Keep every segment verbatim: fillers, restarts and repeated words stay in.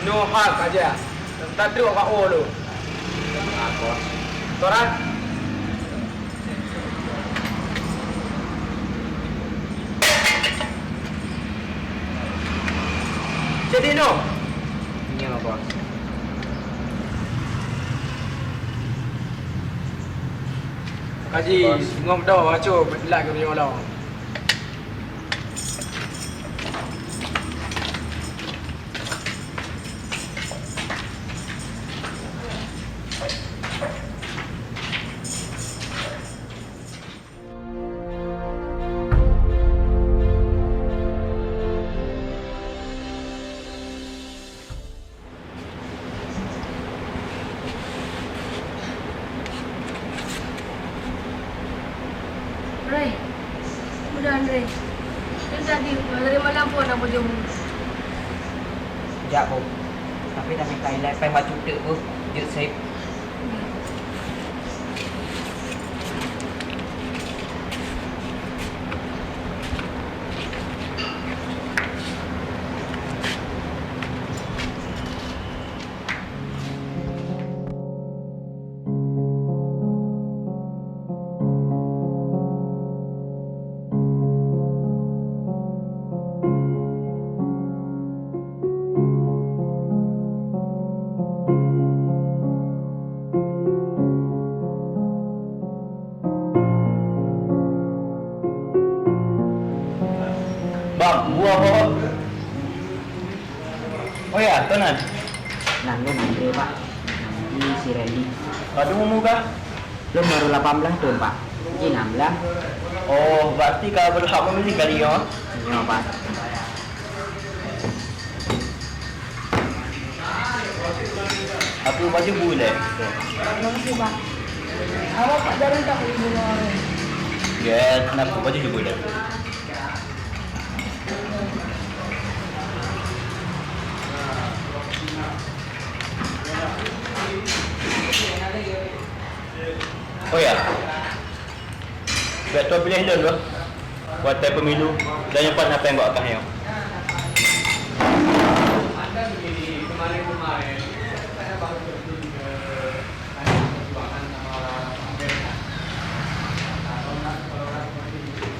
Nyoe hal saja. Tatrok bak uroe lôn. Torang. Jadi noh. Nyoe, Bos. Kaji, Bos. Ngom dah baca beulak ke nyoe lah. Rey, mudah Rey. Kan tadi dari malam pun nak bujur. Jak, Bu. Tapi dah minta ilai pai maju teuk, Bu. Jeuet sép. Bang, buah apa? Oh ya, toh nan. Nan lôn Andre, Pak. Ini si Randy. Padum umu kah? Lôn baru lapan belas thôn, Pak. Ji enam belas. Oh, berarti ka berhak memilih kali nyoe? Nyoe, Pak. Aku baju bu leh. Terima kasih, Pak. Awak Pak Darul tak boleh bawa orang. Ya, kenapa baju bu leh? Oh ya. Bèk tuan piléh lôn dua. Watèe pemilu dan nyoe pat hana péng bak kah nyoe.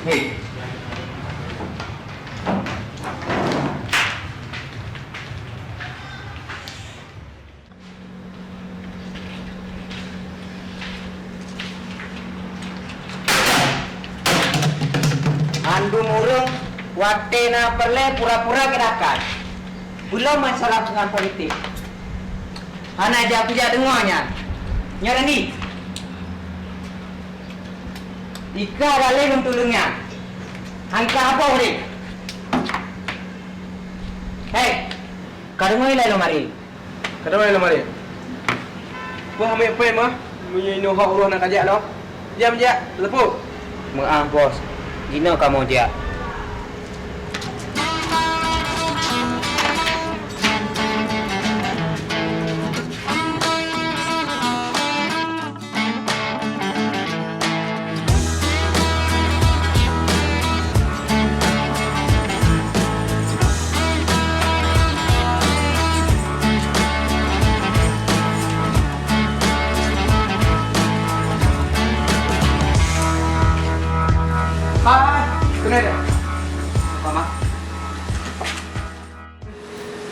Hei. Mandum ureueng watèe na peureulèe pura-pura geudakan. Belom masalah ngon politik. Hana jak kujak deungoe nyan. Nyoe Randy. Ika balèe lôn tuleueng nyan. Hangka aboh deh. Hei, ka deungoe ilèe lôn marit. Ka deungoe lôn marit. Wah, amé pèng mah. Meunyoe inoe hok uroe na kajak lom. Jam jak, leupok. Meu'ah, Bos. Jinoe kamoe jak. Hai, keunoe deh. Apa, Mak?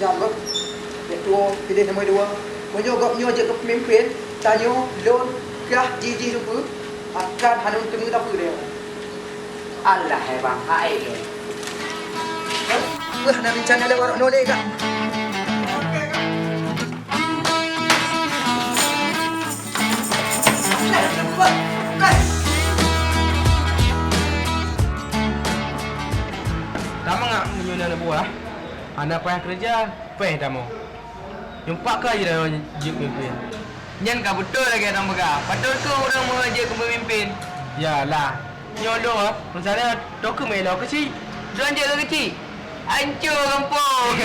Nyan, Bos. Nyang tuwo, piléh nomor dua. Meunyoe gobnyoe jeuet keu peumimpén, tanyoe, lôn, kah, jih-jih lôn peue, akan hana teumé sapeue lé. Alah, hai bang, hai lé. Beuh, na rencana lé warok nolé, kah? Tamong ngak meunyoe na buah. Hana payah keureuja, péng tamong. Nyoe pat ka jinoe jeuet peumimpén. Nyan ka beutôi lagèe nyang peugah. Patôt keuh ureueng meuhôi jeuet keu peumimpén. Yalah, nyoe lôn, meusalah toh keuh meuilok keuchik. Droen jeuet keu keuchik. Ancô gampông.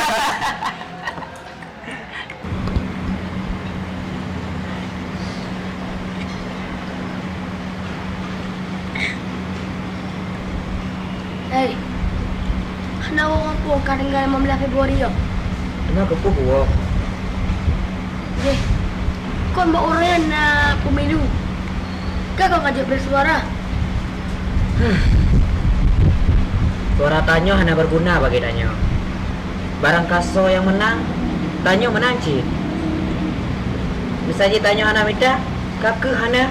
Hei, hana woe ngon peue ka tinggai lima belas Februari nyoe? Hana keupeue woe. Deh, kon bak uroe nyan na pemilu. Ka kon ka jeuet bri suara. Suara tanyoe hana berguna bagi tanyoe. Barang kasoe nyang meunang, tanyoe meunang cit. Misai jih tanyoe hana mita, ka keuh hana.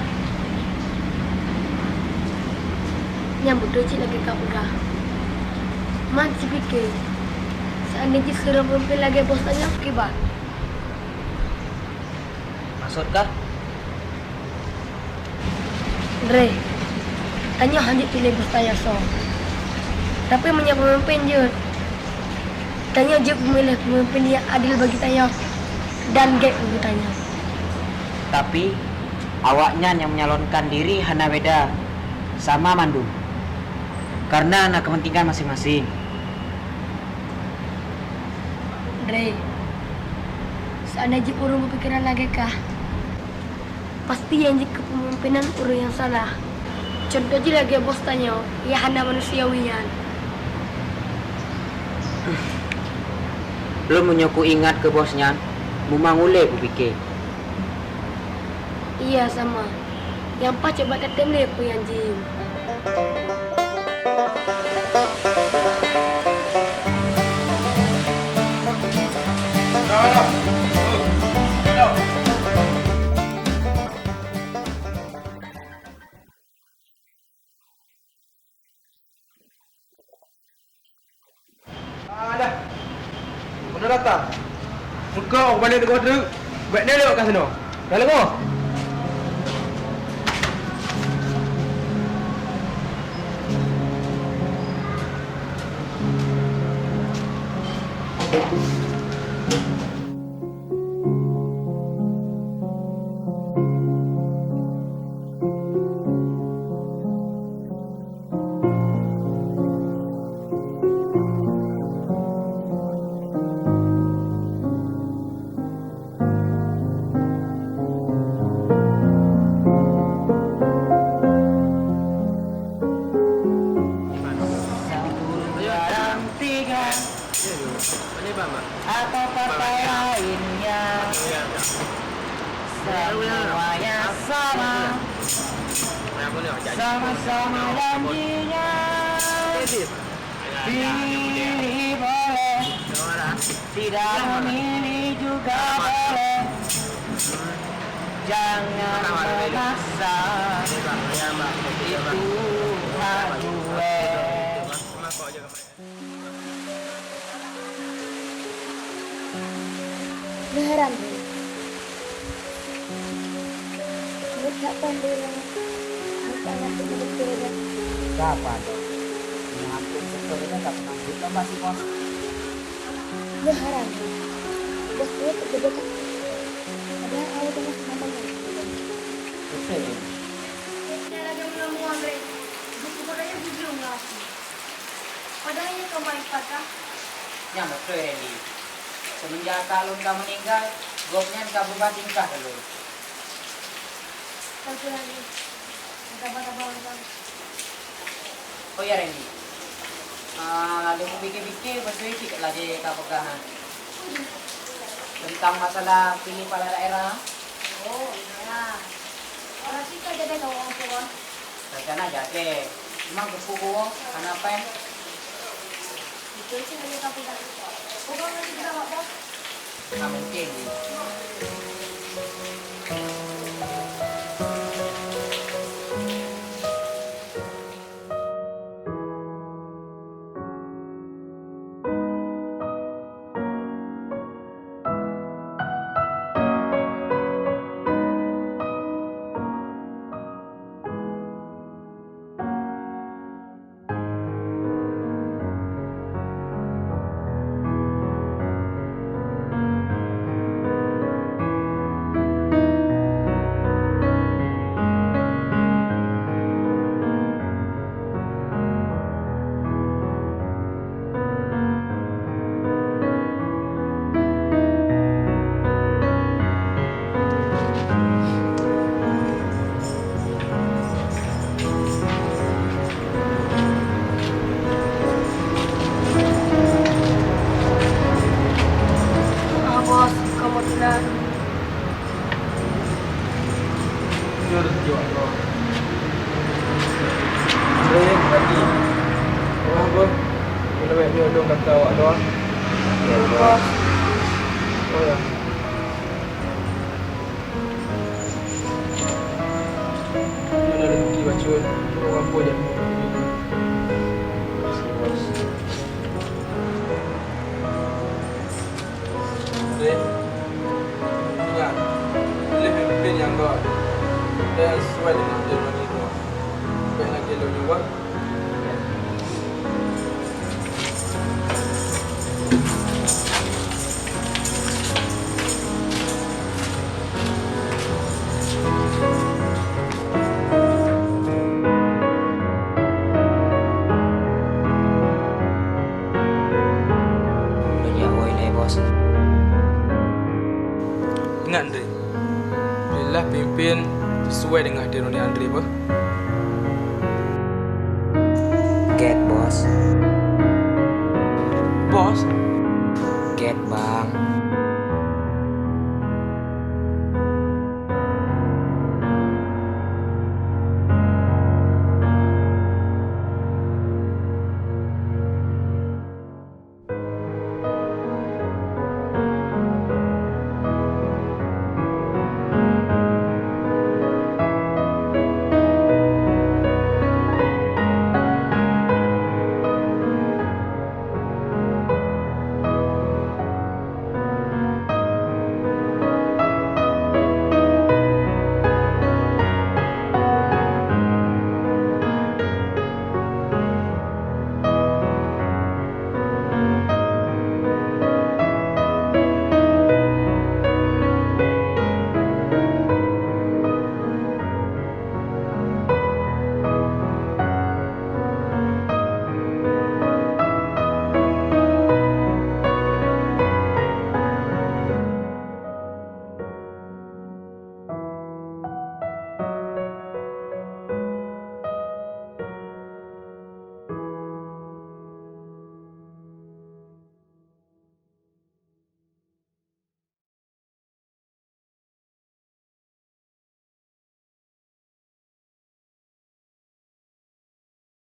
Nyan beutôi cit lagée ka peugah. Man sipike, seandai jih sidroe peumimpén lagée bos tanyoe, kiban? Maksud kah? Dre, tanyoe hana jeuet piléh bos tanyoe soe. Tapi meunyoe peumimpén jeuet, tanyoe jeuet peumiléh peumimpén nyang adil bagi tanyoe dan gét bagi tanyoe. Tapi, awaknyan nyang menyalonkan diri hana beda, sama mandum. Karena na keupeuntingan maséng-maséng. Dre, seandai jih ureuëng beupikiran lagée kah, pasti nyang jeuet keu peumimpénan ureuëng nyang salah. Cuntoh jih lagée bos tanyoe nyang hana manusiawi nyan. Lôn meunyoe kuingat keu bos nyan, mumang ulée kupike. Iya, sama. Nyang paih coba tatem lé peue nyang jiyue. Alah. Mana datang? Muka orang balik dekat tu. Buat dia lewat kat sana. Dah lama. Satu, dua, dan tiga. Atau partai lainnya, semuanya sama. Sama-sama janjinya. Pilih boleh, tidak memilih juga boleh. Jangan memaksa, itu hak gue. Lheueh rhah, buet that kon lé nyoe, buet that kon lé nyoe. Saban, nyan hantom seutôt nyan ka pernah buet lom bak si bos. Lheueh rhah, bos nyoe peugah that. Padahai awai teuma sama nyan. Beutôi. Nyan lagèe meunyoe muah lé, buet-buet nyan bujur ngon até. Padahai nyan ka meuikat ka. Nyan beutôi, Randy. Seumeunjak kak lôn ka meuninggai, gobnyan ka beubah tingkah keu lôn. Beutôi, Randy. Sabar, sabar, sabar. Oh ya, Randy. Ah, lôn pike-pike, beutôi cit lagèe ka peugah nyan. Teuntang masalah piléh kepala daerah. Oh, ya. Orang sih kan jadi tahu orang tua. Rencana jadi, cuma geupeu buoh, hana péng. Itu sih hanya satu kali. Bukan lagi kita apa? Nggak mungkin, Di. Jujur jaweueb droe. Andre, Rati. Wah, Bos. Meunyoe nyoe lôn gata awak dua. Ya, Bos. Oh, ya. Mana rezeki bacut, ureueng gampông jak. Deh, ingat, pilih pemimpin nyang göt dan sesuai dengan ide droeneuh. Bèk lagèe lôn nyoe. Lôn jak woe ilèe, Bos. Ingat, Ndre. Pilihlah pemimpin sesuai dengan ide droeneuh, Ndre, beuh. Gèt, Bos. Bos? Gèt, Bang.